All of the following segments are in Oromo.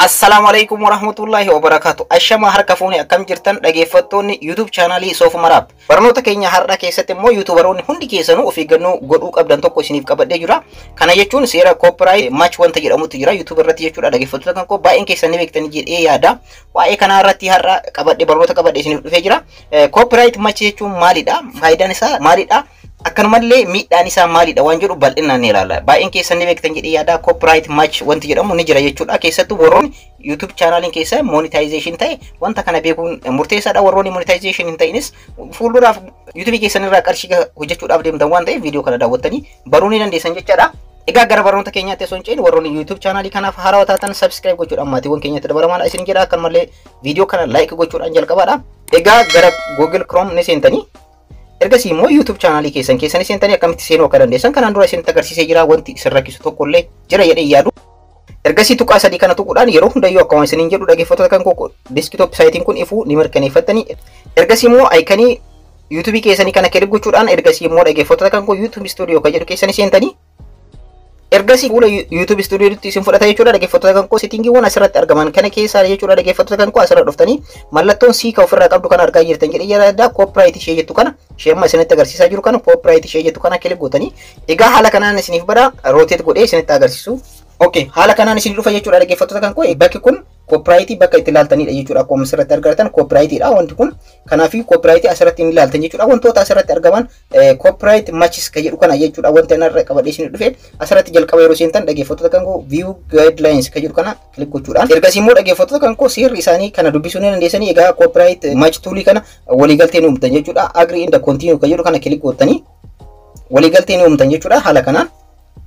Assalaamu alaikum warahmatullahi wabarakatuh. Ashama harka fuune, akkam jirtan dhaggeeffattoonni YouTube chaanaalii Soof Maraab? Barnoota keenya har'a keessatti immoo YouTuberoonni hundi keessanuu of eeggannoo godhuu qabdan tokko isiniif qabadhee jira. Kana jechuun seera copyright match wanta jedhamutu jira YouTube irratti jechuudha. Dhaggeeffattoota kan koo, baay'een keessan ni beektanii jedhee yaada. Waa'ee kanaa irratti har'a qabadhee barnoota qabadhee isiniif dhufee jira. Copyright match jechuun maalidha? Faayidaan isaa maalidha? Akkanumallee miidhaan isaa maalidha waan jedhu bal'inaan ni ilaalla. Baay'een keessan ni beektan jedhee yaada, copyright match wanti jedhamu ni jira jechuudha. Keessattuu warroonni YouTube chaanaaliin keessa monetization ta'e wanta kana beekuun murteessaadha. Warroonni monetization hin ta'inis fuulduraaf YouTube keessan irraa qarshii hojjechuudhaaf deemtan waan ta'eef viidiyoo kana daawwattanii baruu ni dandeessan jechaadha. Egaa gara barnoota keenyaatti osoo hin ce'in, warroonni YouTube chaanaalii kanaaf haarawaa taatan subscribe gochuudhaan maatiiwwan keenyatti dabalamaa isin jedha. Akkanumallee viidiyoo kana like gochuudhaan jalqabaadha. Egaa gara Google Chrome ni seentanii, ergasii immoo YouTube chaanaalii keessan keessanii seentanii akkamitti seenuu akka dandeessan kanaan dura isinitti agarsiisee jira. Wanti isin rakkisu tokkollee jira jedhee yaadu. Ergasii tuqaa sadii kana tuquudhaan yeroo hundayyuu akkuma isiniin jedhu, dhaggeeffattoota kan koo, desktop siteiin kun ifuu ni mirkaneeffattanii, ergasii immoo iconii YouTube keessanii kana click gochuudhaan, ergasii immoo, dhaggeeffattoota kan koo, YouTube Studio kan jedhu keessanii seentanii, ergasii fuula YouTube Studiotti isin fudhata jechuudha. Dhaggeeffattoota kan koo, settingiiwwan asirratti argaman kana keessaa jechuudha, dhaggeeffattoota kan koo, asirra dhuftanii mallattoon siika ofirraa qabdu kana argaa jirtan jedhee yaada. Copyright ishee jettu kana, ishee amma isinitti agarsiisaa jiru kana, copyright ishee jettu kana click gootanii, egaa haala kanaan isiniif bada rotate godhee isinitti agarsiisu. Okay, haala kanaan isin dhufa jechuudha, dhaggeeffattoota kan koo. Bakki kun copyright bakka itti ilaaltanidha jechuudha. Akkuma asirratti argatan copyright wanti kun. Kanaafii copyright asirratti hin ilaaltan jechuudha. Wantoota asirratti argaman copyright matches kan jedhu kana jechuudha. Wanti anarra qabadhee isin dhufe asirratti jalqaba yeroo seentan, dhaggeeffattoota kan koo, view guidelines kan jedhu kana click gochuudhaan, ergasii immoo, dhaggeeffattoota kan koo, seerri isaanii kana dubbisuu ni dandeessanii. Egaa copyright match toolii kana waliigaltee ni uumtan jechuudha. Agree and continue kan jedhu kana click gootanii waliigaltee ni uumtan jechuudha haala kanaan.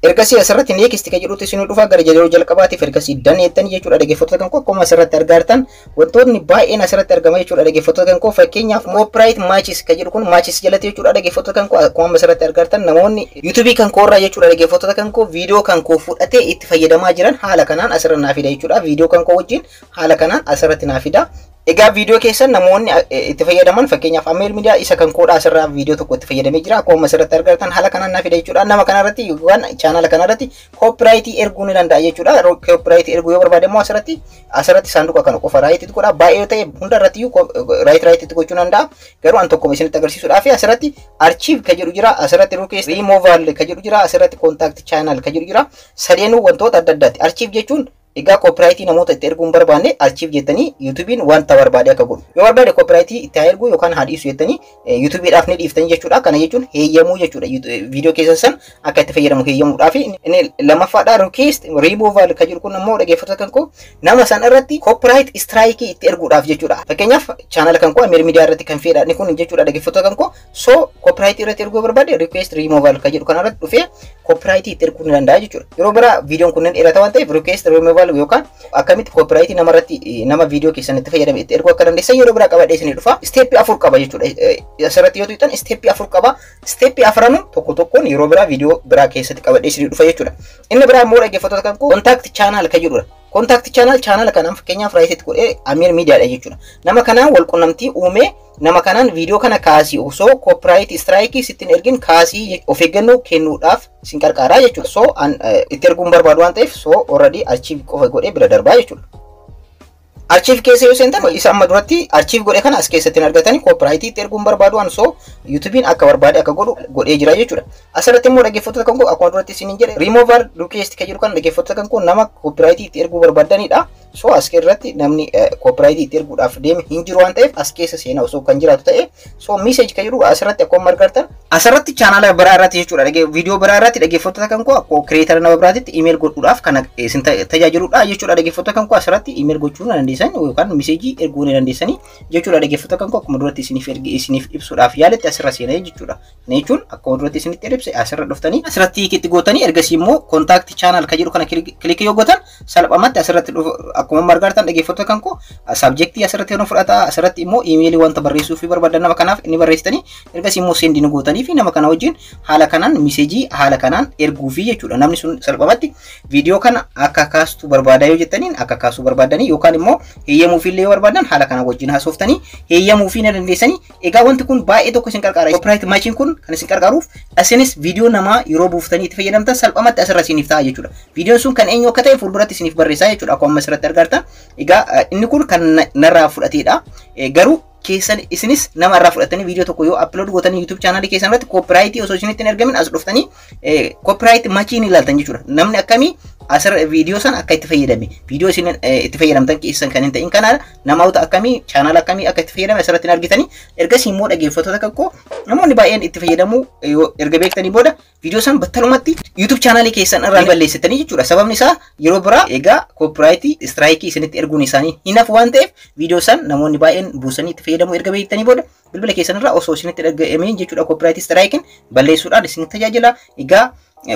Ergasii asirratti next kan jedhutti isin dhufa gara yeroo jalqabaatiif. Ergasii done jettanii jechuudha, dhaggeeffattoota kan koo. Akkuma asirratti argaa jirtan wantoonni baay'een asirratti argama jechuudha, dhaggeeffattoota kan koo. Fakkeenyaaf copyright matches kan jedhu kun matches jalatti jechuudha, dhaggeeffattoota kan koo. Akkuma asirratti argaa jirtan namoonni YouTubeii kan koo irraa jechuudha, dhaggeeffattoota kan koo, viidiyoo kan koo fudhatee itti fayyadamaa jiran haala kanaan asirra naa fida jechuudha. Viidiyoo kan koo wajjin haala kanaan asirratti naa fida. Egaa viidiyoo keessan namoonni itti fayyadaman, fakkeenyaaf Ameel Miidiyaa isa kan koodhaa asirraa viidiyoo tokko itti fayyadamee jira. Akkuma asirratti argatan haala kanaan naa fida jechuudha. Nama kanarratti yookaan chaanala kanarratti copyrightii erguu ni danda'a jechuudha. Copyrightii erguu yoo barbaade immoo asirratti saanduqa kana qofa rightiitti godha. Baay'ee yoo ta'e hunda irratti iyyuu right rightiitti gochuu danda'a. Garuu an tokko isinitti agarsiisuudhaaf asirratti archive kan jedhu jira. Asirratti request removal kan jedhu jira. Asirratti contact channel kan jedhu jira. Sadeenuu wantoota adda addaati. Archive jechuun egaa copyrightii namoota itti erguu hin barbaanne archive jettanii YouTubeiin wanta barbaade akka godhu. Yoo barbaade copyrightii itti haa erguu yookaan haa dhiisu jettanii YouTubeiidhaaf ni dhiiftanii jechuudha. Kana jechuun heeyyamuu jechuudha. Viidiyoo keessan san akka itti fayyadamu heeyyamuudhaaf. Inni lammaffaadha request removal kan jedhu kun immoo, dhaggeeffattoota kan koo, nama san irratti copyright strike itti erguudhaaf jechuudha. Fakkeenyaaf chaanala kan koo Amir Media irratti kan fedha inni kun jechuudha, dhaggeeffattoota kan koo. So copyright irratti erguu barbaade request removal kan jedhu kanarratti dhufee copyright itti erguu ni danda'a jechuudha. Yeroo biraa viidiyoon kunneen dheerata waan ta'eef request removal yookaan akkamitti copyright namarratti nama viidiyoo keessan itti fayyadame itti erguu akka dandeessan yeroo biraa qabadhee isinii dhufa. Stepii afur qaba jechuudha. Asirratti yoo tuqxan stepii afur qaba. Stepii afranuu tokko tokkoon yeroo biraa viidiyoo biraa keessatti qabadhee isinii dhufa jechuudha. Inni biraa immoo, dhaggeeffattoota kan koo, contact channel kan jedhudha. Contact channel, chaanala kanaan fakkeenyaaf rightitti godhee Amir Miidiyaadha jechuudha. Nama kanaan wal qunnamtii uumee nama kanaan viidiyoo kana kaasii, osoo copyright strike sittiin ergin kaasii, of eeggannoo kennuudhaaf sin qarqaaraa jechuudha. So itti erguun barbaadu waan ta'eef so already archive qofa godhee bira darbaa jechuudha. Archive keessa yoo seentan isa amma duratti archive godhe kana as keessatti hin argatanii. Copyrightii itti erguun barbaadu an, so YouTubeiin akka barbaade akka godhu godhee jira jechuudha. Asirratti immoo, dhaggeeffattoota kan koo, akkuma duratti isiniin jedhe removal request kan jedhu kan, dhaggeeffattoota kan koo, nama copyrightii itti erguu barbaadanidha. So as irratti namni copyrightii itti erguudhaaf deeme hin jiru waan ta'eef as keessa seena osoo kan jiraatu ta'e. So message kan jedhu asirratti akkuma argartan asirratti chaanala biraa irratti jechuudha. Viidiyoo biraa irratti, dhaggeeffattoota kan koo, akkuma creator nama biraatitti email godhuudhaaf kana isin tajaajiludha jechuudha. Dhaggeeffattoota kan koo, asirratti email gochuu ni dandeessan yookaan messageii erguu ni dandeessanii jechuudha. Dhaggeeffattoota kan koo, akkuma duratti isiniif ergi isiniif ibsuudhaaf yaaletti asirra seenee jechuudha. Kana jechuun akkuma duratti isinitti ibse asirra dhuftanii asirratti itti gootanii, ergasii immoo contact channel kan jedhu kana click yoo gootan salphumatti asirratti akkuma argartan, dhaggeeffattoota kan koo, subjectii asirratti nu fudhata. Asirratti immoo emailii wanta barreessuu fi barbaadan nama kanaaf inni barreessitanii, ergasii immoo send ni gootanii fi nama kana wajjin haala kanaan messageii haala kanaan erguu fi jechuudha. Namni sun salphumatti viidiyoo kana akka kaastu barbaadaa yoo jettaniin akka kaasuu barbaadanii yookaan immoo heeyyamuufillee yoo barbaadan haala kana wajjin haasoftanii heeyyamuufii ni dandeessanii. Egaa wanti kun baay'ee tokko isin qarqaara. Copyright matchiin kun kan isin qarqaaruuf isinis viidiyoo namaa yeroo buuftanii itti fayyadamtan salphumatti asirra isiniif ta'a jechuudha. Viidiyoon sun kan eenyu akka ta'e fuulduratti isiniif barreessaa jechuudha. Akkuma asirratti asirratti argartan. Egaa inni kun kan narraa fudhatedha. Garuu keessan isinis nama irraa fudhatanii viidiyoo tokko yoo upload gootanii YouTube chaanaalii keessan irratti copyright osoo isinitti hin ergamin as dhuftanii copyright match ni ilaaltan jechuudha. Namni akkamii asirra viidiyoo san akka itti fayyadame, viidiyoo isin itti fayyadamtan keessan kan hin ta'in kana namoota akkamii, chaanaala akkamii akka itti fayyadame asirratti hin argitanii. Ergasii immoo, dhaggeeffattoota kakkoo, namoonni baay'een itti fayyadamuu yoo erga beektanii booda viidiyoo san battalumatti YouTube chaanaalii keessan irraa balleessitanii jechuudha. Sababni isaa yeroo biraa egaa copyright strike isinitti erguun isaanii hin hafu waan ta'eef, viidiyoo san namoonni baay'een buusanii itti fayyadamuu erga beektanii booda bilbila keessan irraa osoo isinitti ergamee jechuudha copyright strike balleessuudhaan isin tajaajila. Egaa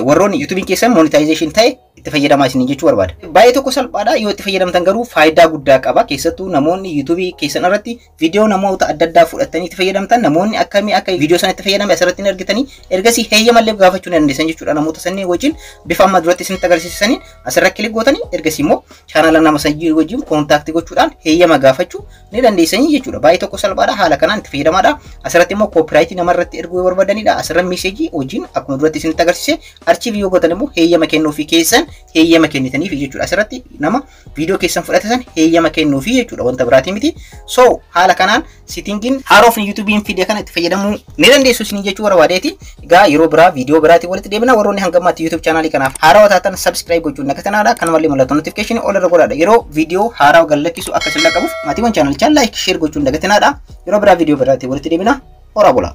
warroonni YouTubein keessan monetization ta'e itti fayyadamaa isin jechuu barbaada. Baay'ee tokko salphaadha, yoo itti fayyadamtan garuu faayidaa guddaa qaba. Keessattuu namoonni YouTubeii keessan irratti viidiyoo namoota adda addaa fudhatanii itti fayyadamtan, namoonni akkamii akka viidiyoo sana itti fayyadame asirratti hin argitanii, ergasii heeyyamallee gaafachuu ni dandeessan jechuudha. Namoota sanneen wajjin bifa amma duratti isinitti agarsiisaniin asirra click gootanii, ergasii immoo chaanala nama sanyii wajjin contact gochuudhaan heeyyama gaafachuu ni dandeessanii jechuudha. Baay'ee tokko salphaadha, haala kanaan itti fayyadamaadha. Asirratti immoo copyright namarratti erguu yoo barbaadanidha. Asirra message wajjin akkuma duratti isinitti agarsiise archive yoo gootan immoo heeyyama kennuufii keessan heeyyama kennitaniif jechuudha. Asirratti nama viidiyoo keessan fudhate san heeyyama kennuufii jechuudha, wanta biraatii miti. So haala kanaan settingiin haarofni YouTubein fide kana itti fayyadamuu ni dandeessu isin jechuu barbaadeeti. Egaa yeroo biraa viidiyoo biraatiin walitti deebina. Warroonni hanga ammaatti YouTube chaanaalii kanaaf haarawaa taatan subscribe gochuun nakatanaadha. Kanumallee mallattoo notification ol irra godhaadha. Yeroo viidiyoo haarawaa gad lakkisu akka isin dhaqqabuuf maatiiwwan chaanalichaa like, share gochuun dagatanaadha. Yeroo biraa viidiyoo biraatiin walitti deebina. Horaa bulaa.